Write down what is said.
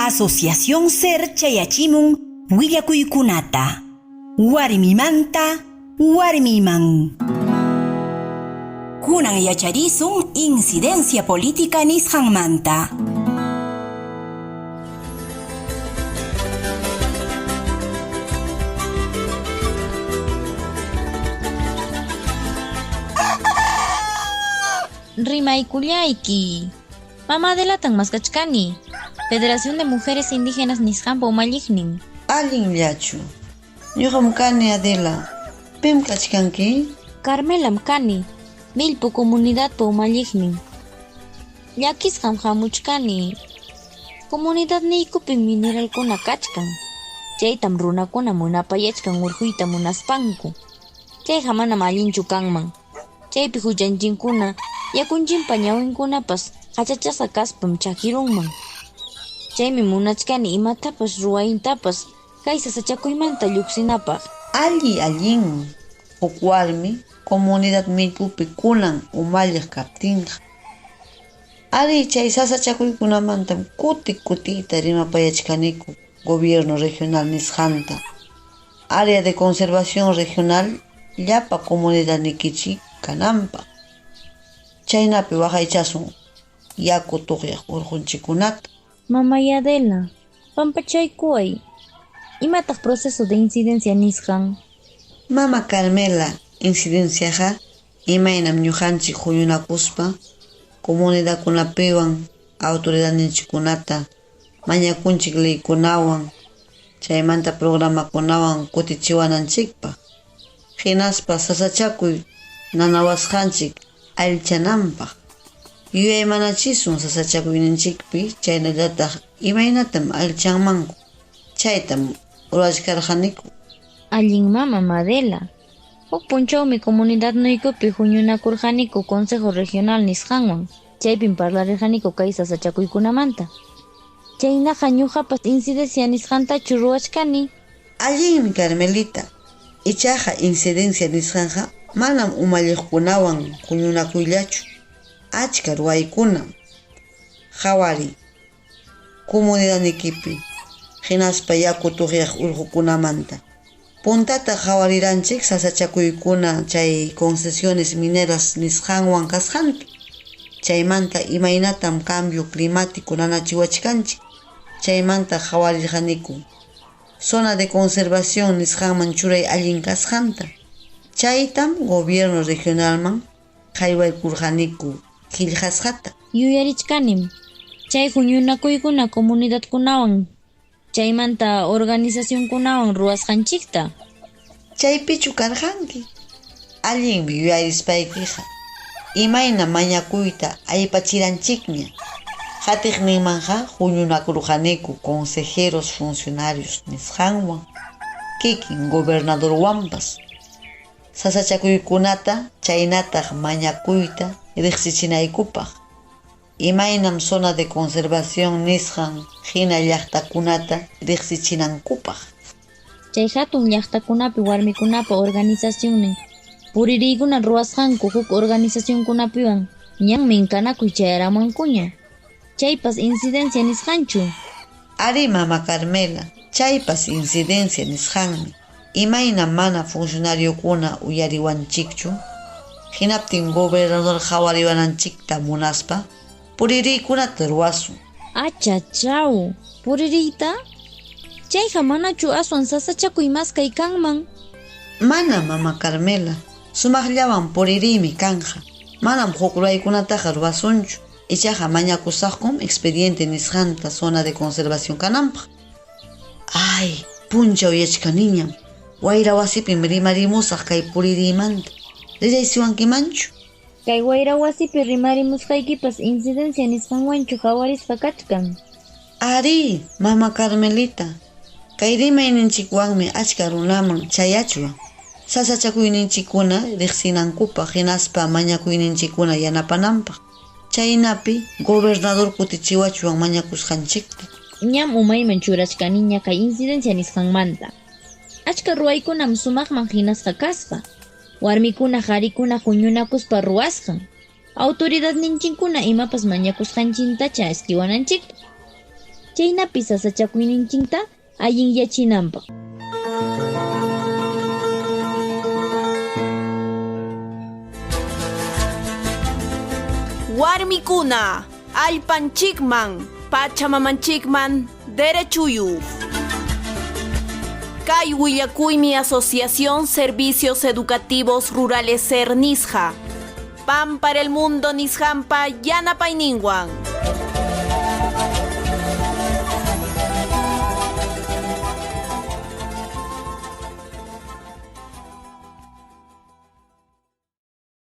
Asociación Ser chayachimun willakuykunata. Warmimanta warmiman. Kunan yacharisun incidencia política nisqanmanta. Rimaykullayki. Mama Adelatan maskachkani. Federación de Mujeres Indígenas nisqanpa umalliqnin. Allinllachu. Ñuqam kani Adela. Pim kachkanki? Carmelam kani. Millpu comunidadpa umalliqnin. Llakisqam hamuchkani. Comunidadniykupim mineralkuna kachkan. Chaytam runakuna munapayachkan urquyta munaspanku. Chayqa manam allinchu kanman. Chaypi huchanchinkuna, yakunchimpa ñawinkunapas qachachasqa kaspam chakirunman. Chaymi munachkani imatapas ruwaytapas kay sasachakuymanta lluqsinapaq. Alli allinmi. Huk warmi comunidad Millpupi kunan umalliq kaptinqa. Ari chay sasachakuykunamantam kuti kutiyta rimapayachkaniku gobierno regional nisqanta. Área de conservación regional llapa comunidadnikichik kananpaq. Chaynapi waqaychasun yaku tuqyaq urqunchikkunata. Mamay Adela, pampachaykuway. Imataq proceso de incidencia nisqan? Mama Carmela, incidenciaqa imaynam ñuqanchik huñunakuspa comunidadkunapiwan autoridadninchikkunata mañakunchik leykunawan chaymanta programakunawan kutichiwananchikpaq. Hinaspa sasachakuy nanawasqanchik allichananpaq. Yuyaymanachisun sasachakuyninchikpi chaynallataq imaynatam allichanmanku. Chaytam rurachkarqaniku. Allin mama Adela. Huk punchawmi comunidadniykupi huñunakurqaniku Consejo Regional nisqanwan. Chaypim parlarirqaniku kay sasachakuykunamanta. Chaynaqa ñuqapas incidencia nisqantachu ruwachkani. Allinmi Carmelita. Ichaqa incidencia nisqanqa manam umalliqkunawan huñunakuyllachu. Achka ruwaykunam. Qhawariy comunidadniykipi hinaspa yaku tuqyaq urqukunamanta. Puntata qhawariranchik sasachakuykuna chay concesiones mineras nisqanwan kasqanta. Chaymanta imaynatam cambio climático nanachiwachkanchik. Chaymanta qhawarirqaniku zona de conservación nisqanman churay allin kasqanta. Chaytam gobierno regionalman haywaykurqaniku qillqasqata. Yuyarichkanim. Chay huñunakuykuna comunidadkunawan chaymanta organizacionkunawan ruwasqanchikta. Chaypichu karqanki? Allinmi yuyarispaykiqa. Imayna mañakuyta aypachiranchikña. Qatiqninmanqa huñunakurqaniku consejeros funcionarios nisqanwan, kikin gobernadorwanpas. Sasachakuykunata chaynataq mañakuyta riqsichinaykupaq. Imaynam zona de conservación nisqan hina llaqtakunata riqsichinankupaq. Chay hatun llaqtakunapi warmikunapa organizacionnin puririykuna ruwasqanku huk organizacionkunapiwan ñanmi inkanakuy chayaramunkuña. Chaypas incidencia nisqanchu. Ari mama Carmela, chaypas incidencia nisqanmi. Imayna mana funcionariokuna uyariwanchikchu. Hinaptin gobernador qhawariwananchikta munaspa puririykunata ruwasun. Achachaw, puririyta? Chayqa manachu aswan sasachakuy maskay kanman? Mana mama Carmela, sumaqllawan puririymi kanja. Manam huk ruwaykunataqa ruwasunchu. Ichaqa mañakusaqkum expediente nisqanta zona de conservación kananpaq. Ay, punchaw yachkaniñam. Wayra wasipim rimarimusaq kay puririymanta. Riraysiwankimanchu? Kay wayra wasipi rimarimusqaykipas incidencia nisqanwanchu hawarisqa kachkan. Ari, mama Carmelita. Kay rimayninchikwanmi achka runaman chayachwan. Sasachakuyninchikkuna riqsinankupaq hinaspa mañakuyninchikkuna yanapananpaq. Chaynapi gobernador kutichiwachwan mañakusqanchikta. Ñam umayman churachkaniña kay incidencia nisqanmanta. Achka ruwaykunam sumaqman hinasqa kasqa. Warmikuna qarikuna huñunakuspa ruwasqan. Autoridadninchikkuna imapas mañakusqanchiktacha chaskiwananchikpaq. Chaynapi sasachakuyninchikta allinyachinanpaq. Warmikuna, allpanchikman, pachamamanchikman, derechuyuq. Kay willakuymi Asociación Servicios Educativos Rurales SER nisqa. Pan para el Mundo nisqampa yanapayninwan.